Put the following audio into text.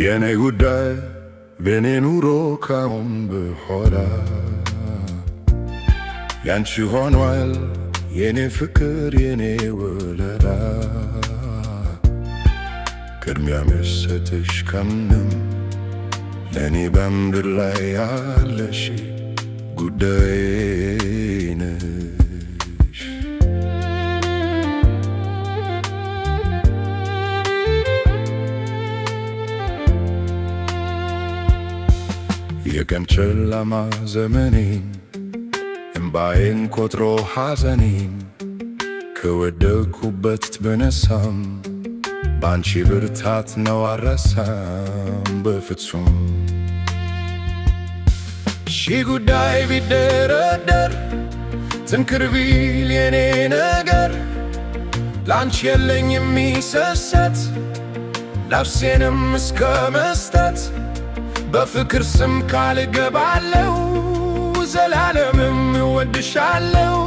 የኔ ጉዳይ፣ የኔ ኑሮ ካሁን በኋላ ያንቺ ሆኗል፣ የኔ ፍቅር፣ የኔ ወለላ። ቅድሚያ መስጠትሽ ከምንም ለእኔ በምድር ላይ ያለሽ ጉዳዬ ነሽ። የቀን ጨለማ ዘመኔን፣ እምባዬን ቆጥሮ ሐዘኔን፣ ከወደቅኩበት ብነሳም ባንቺ ብርታት ነው፣ አልረሳም በፍጹም። ሺ ጉዳይ ቢደረደር፣ ትንክር ቢል የኔ ነገር፣ ላንቺ የለኝ የሚሰሰት፣ ነፍሴንም እስከ መስጠት። በፍቅር ስም ቃል እገባለሁ፣ ዘላለምም እወድሻለሁ።